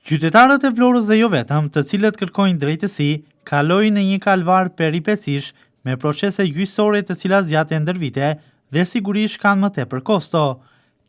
Qytetarët e Vlorës dhe jo vetëm, të cilët kërkojnë drejtësi, kalojnë në një kalvar peripecish me procese gjyqësore të cilat zgjaten ndër vite dhe sigurisht kanë më tepër kosto.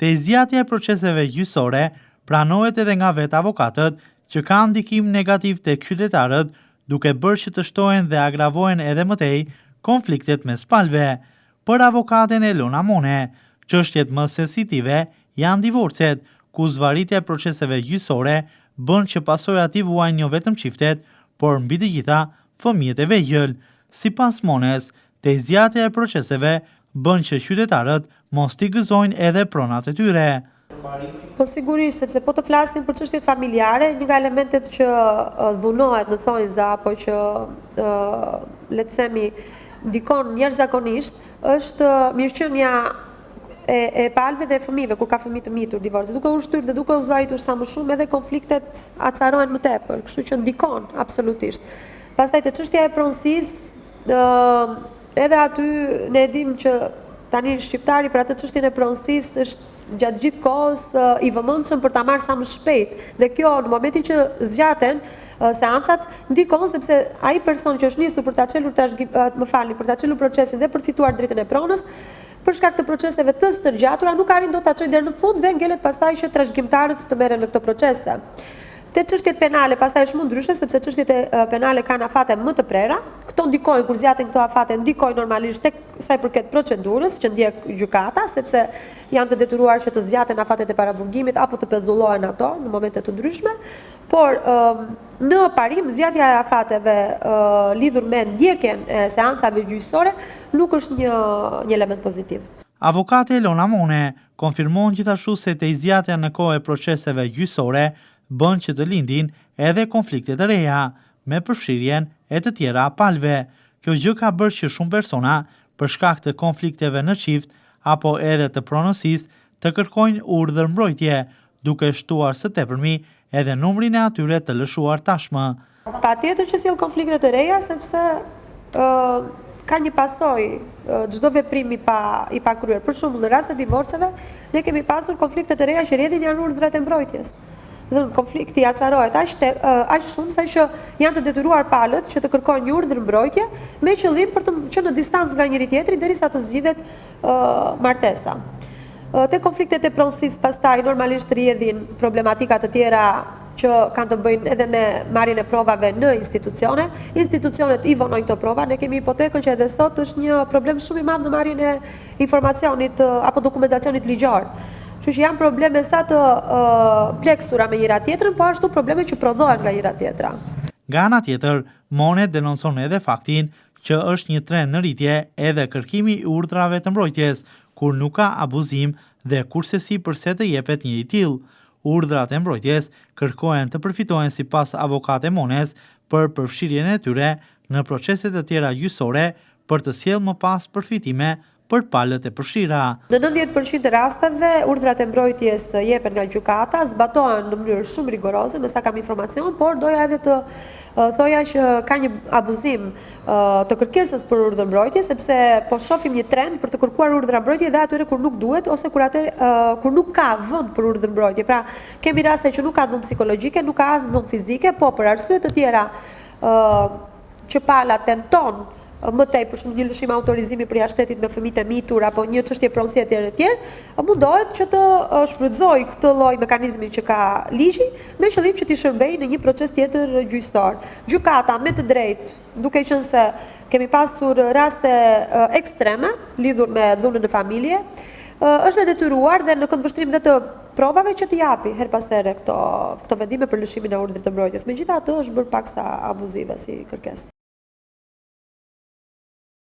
Tejzgjatja e proceseve gjyqësore pranohet edhe nga vetë avokatët, që kanë ndikim negativ tek qytetarët, duke bërë që të shtohen dhe agravohen edhe më tej konfliktet mes palëve. Për avokaten Elona Mone, çështjet më sensitive janë divorcet, ku zvarritja e proceseve gjyqësore bën që pasojat t'i vuajnë jo vetëm çiftet, por mbi të gjitha fëmijët e vegjël. Sipas Mones, tejzgjatja e proceseve bën që qytetarët mos t'i gëzojnë edhe pronat e tyre. Po sigurisht, sepse po të flasim për çështjet familjare, një nga elementet që dhunohet në thonjza apo që le të themi ndikon jashtëzakonisht është mirëqenia e, e palëve dhe e fëmijëve kur ka fëmijë të mitur divorci, duke u shtyrë dhe duke u zvarritur sa më shumë edhe konfliktet acarohen më tepër, kështu që ndikon absolutisht. Pastaj te çështja e pronësisë, Edhe aty ne e dimë që tani shqiptari për atë çështjen e pronësisë është gjatë gjithë kohës i vëmendshëm për ta marrë sa më shpejt. Dhe kjo në momentin që zgjaten seancat ndikon sepse ai person që është nisur për ta çelur trashëgim, më falni, për ta çelur procesin dhe për të fituar drejtën e pronës, për shkak të proceseve të stërgjatura nuk arrin dot ta çojë deri në fund dhe ngelet pastaj që trashëgimtarët të merren me këto procese. Te çështjet penale pastaj është më ndryshe sepse çështjet penale kanë afate më të prera. Këto ndikojnë kur zgjaten këto afate ndikojnë normalisht tek sa i përket procedurës që ndjek gjykata, sepse janë të detyruar që të zgjaten afatet e paraburgimit apo të pezullohen ato në momente të ndryshme. Por në parim zgjatja e afateve lidhur me ndjekjen e seancave gjyqësore nuk është një një element pozitiv. Avokati Elona Mone konfirmon gjithashtu se tejzgjatja në kohë e proceseve gjyqësore bën që të lindin edhe konflikte të reja, me përfshirjen e të tjera palëve. Kjo gjë ka bërë që shumë persona, për shkak të konflikteve në çift apo edhe të pronësisë, të kërkojnë urdhër mbrojtje, duke shtuar së tepërmi edhe numrin e atyre të lëshuar tashmë. Patjetër që sjell konflikte të reja sepse ka një pasojë çdo veprim i pa i pakryer. Për shembull, në rast të divorceve, ne kemi pasur konflikte të reja që rrjedhin janë urdhrat e mbrojtjes. Dhe konflikti acarohet aq te, aq shumë sa që janë të detyruar palët që të kërkojnë një urdhër mbrojtje me qëllim për të qenë në distancë nga njëri tjetri derisa të zgjidhet martesa. Te konfliktet e pronësisë pastaj normalisht rrjedhin problematika të tjera që kanë të bëjnë edhe me marrjen e provave në institucione. Institucionet i vonojnë këto prova. Ne kemi hipotekën që edhe sot është një problem shumë i madh në marrjen e informacionit apo dokumentacionit ligjor. Kështu që janë probleme sa të pleksura me njëra tjetrën, po ashtu probleme që prodhohen nga njëra tjetra. Nga ana tjetër, Mone denoncon edhe faktin që është një trend në rritje edhe kërkimi i urdhrave të mbrojtjes, kur nuk ka abuzim dhe kurrsesi përse të jepet një i tillë. Urdhrat e mbrojtjes kërkohen të përfitohen sipas avokate Mones për përfshirjen e tyre në procese të tjera gjyqësore për të sjellë më pas përfitime për palët e përfshira. Në 90% të rasteve, urdhrat e mbrojtjes jepen nga gjykata, zbatohen në mënyrë shumë rigoroze, me sa kam informacion, por doja edhe të thoja që ka një abuzim të kërkesës për urdhër mbrojtje, sepse po shohim një trend për të kërkuar urdhra mbrojtje dhe atyre kur nuk duhet ose kur atë kur nuk ka vend për urdhër mbrojtje. Pra, kemi raste që nuk ka dhunë psikologjike, nuk ka as dhunë fizike, po për arsye të tjera që pala tenton më tej, për shembull një lëshim autorizimi për jashtë shtetit me fëmijët e mitur apo një çështje pronësie etj etj, mundohet që të shfrytëzojë këtë lloj mekanizmi që ka ligji me qëllim që t'i shërbejë në një proces tjetër gjyqësor. Gjykata me të drejtë, duke qenë se kemi pasur raste ekstreme lidhur me dhunën në familje, është e detyruar dhe në këndvështrim dhe të provave që t'i japi herë pas here këto këto vendime për lëshimin e urdhrit të mbrojtjes. Megjithatë është bërë paksa abuzive si kërkesë.